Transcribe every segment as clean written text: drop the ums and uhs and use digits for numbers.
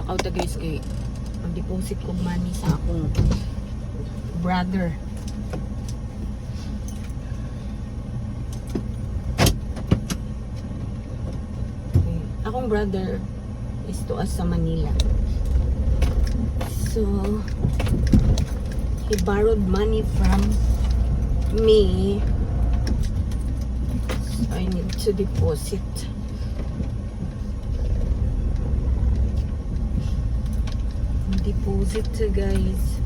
Lakaw ta, guys, kay mag-deposit ko money sa akong brother. Okay. Akong brother is to us sa Manila. So, he borrowed money from me. So, I need to deposit. Deposit, guys.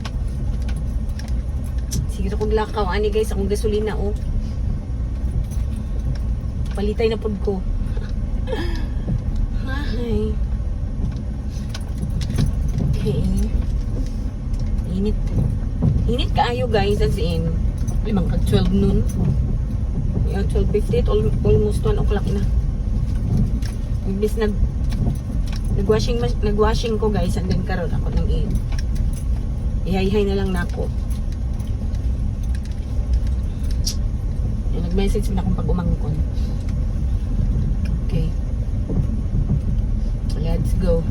Sige ra kong lakaw. Ani, guys, akong gasolina, oh. Palitay na pud ko. Hi. Okay. Init. Init kaayo, guys, as in. Limang kag 12 noon. Yeah, 12:58, almost 1 o'clock na. Imbis nag nagwashing ko, guys, and then karon ako nang i-ihay na lang nako. Yan, nag-message na akong pag-umangkon. Okay. Let's go.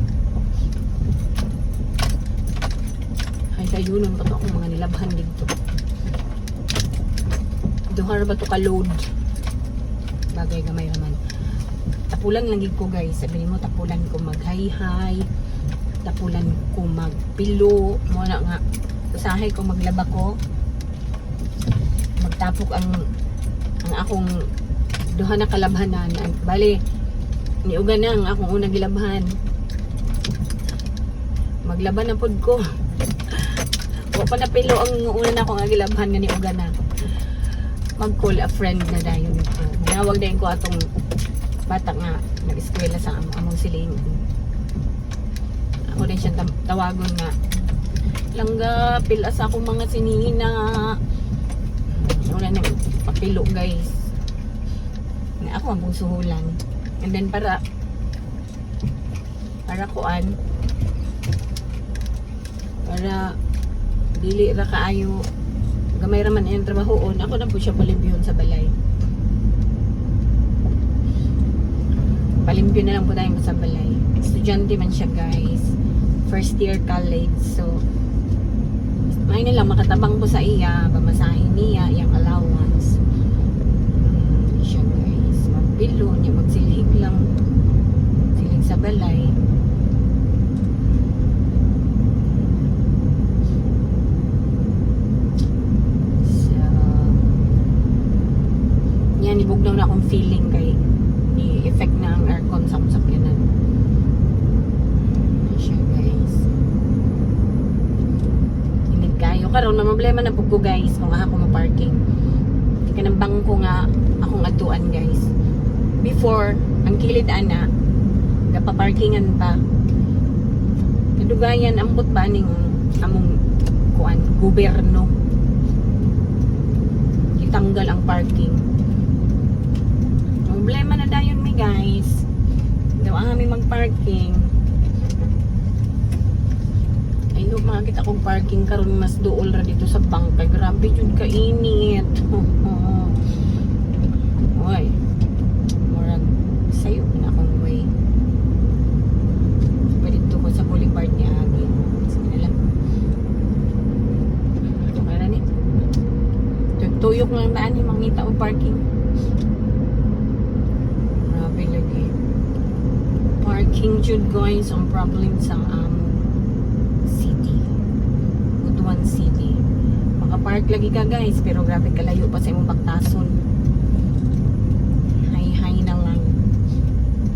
Ay, sa yunon pa to akong mga nilabhan dito. Duha ra ba to ka load? Bagay, gamay raman. Tapulan lang gid ko, guys. Sabi mo tapulan ko mag-hay-hay. Tapulan ko magpilo. Mo na nga usahay ko maglaba ko. Magtapok ang akong duha na kalabhanan. Bale, niuga na ang akong unang gilabhan. Maglaban na pod ko. Wa pa napilo ang una na akong gilabhan nga niuga na. Mag-call a friend na dayon ko. Nawag dayon ko atong bata nga nag-eskwela sa among siling. Ako din siyang tawagon nga, "Langga, pila sa akong mga sinina." Wala nang papilo, guys. Nga ako ang suhulan. And then para kuan, para dili ra kaayo, gamay ra man iyang trabahoon, ako na po siya palimpyon sa balay. Palimpyo na lang po tayo sa balay. Estudyante man siya, guys, first year college, so may na lang makatabang ko sa iya, pamasahin niya, iyang allowance. Siya, guys, magpilo niya, magsilhig lang, silhig sa balay. So, yan, ibugnaw na akong feeling kay ni effect na ang aircon sa akong sakyanan. Yan siya, guys. Init kayo. Karon may problema na pud ko, guys, kung ako mo parking. Kanang bangko nga akong atuan, guys. Before, ang kilid ana, gapaparkingan pa. Kadugayan, ambot ba ning among kuan, gobyerno. Itanggal ang parking. Problema na dayon mi, guys. Daw ang aming mag-parking. I hope makakita kong parking karon mas duol ra dito sa bank kay grabe jud kainit. Oy. Murag sayo na akong way. Pwede dito ko sa boulevard ni Agi. Sige na lang. Okay na ni. Tuyok lang daan ni mangita og parking. Grabe lagi. Parking jud, guys, ang problem sa among city. Butuan City. Makapark lagi ka, guys, pero grabe kalayo pa sa imong baktason. Hi hi na lang.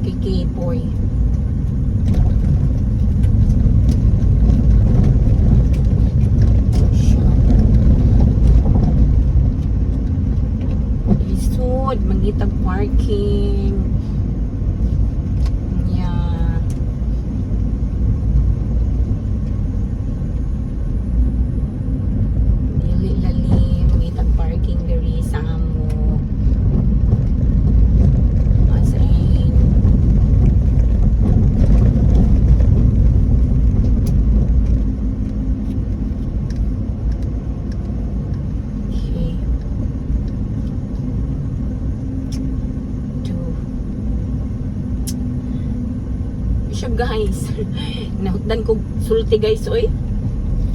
Kiki boy. Siya. Lisod, mangitag parking. Yeah. Dili lali, mangitag parking diri sa amo. As in. Okay. Two. Siya, guys. Nahutdan ko sulti, guys, oy.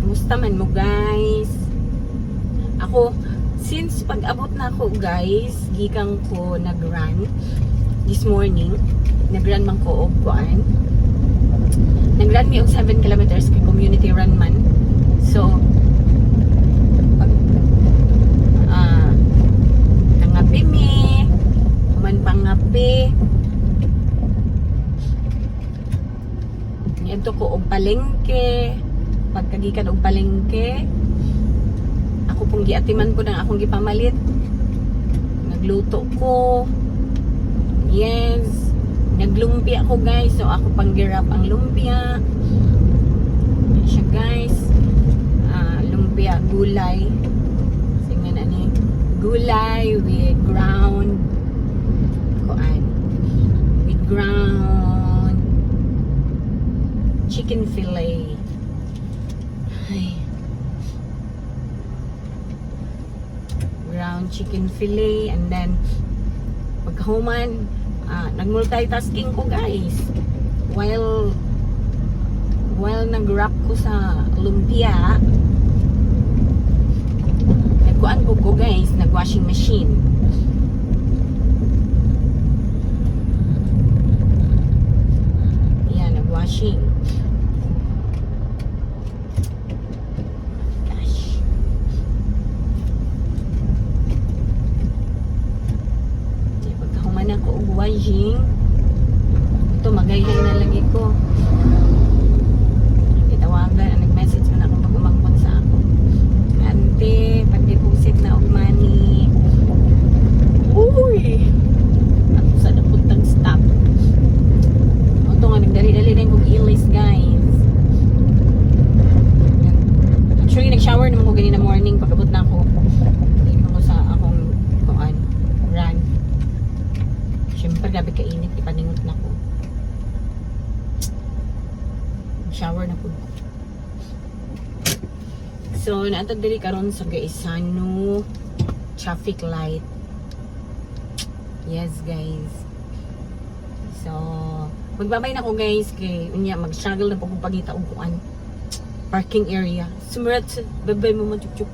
Kumusta man mo, guys? Ako, since pag-abot na ako, guys, gikan ko nag-run this morning. Nag-run man ko og kuan. Nag-run mi og 7 kilometers kay community run man. So, pag nangape mi, human pangape. Niadto ko og palengke. Pagkagikan og palengke, ako pong giatiman ko ng akong gipamalit. Nagluto ko. Yes. Naglumpia ako, guys. So ako pang gi-wrap ang lumpia. Yan siya, guys. Ah, lumpia gulay. Singan ani gulay with ground kuan. With ground chicken fillet. Ay. Ground chicken fillet and then pagkahuman, nag-multitasking ko, guys, while nag-wrap ko sa lumpia, nagkuan ko, guys, nag-washing machine. Yeah, nag-washing. Gosh. Di, pagkahuman ako og washing, ito, magayhay na lagi ko. Gitawagan, nag-message man akong pag-umangkon sa ako. "Ante, pag-deposit na og money." Uy! Ako sa napuntang stop. Ito nga, nagdali-dali din kong ilis, guys. Actually, nag-shower naman ko ganina morning pag-abot na ako. Hindi ko sa akong kuan, run. Siyempre, grabe kainit. Ipaningot na ko. Shower na po ko. So, naatag diri karon sa Gaisano traffic light. Yes, guys. So, magbabay na ko, guys, kay unya mag-struggle na po kung pangita og kuan parking area. Sumurat, bye-bye mo, chup chup.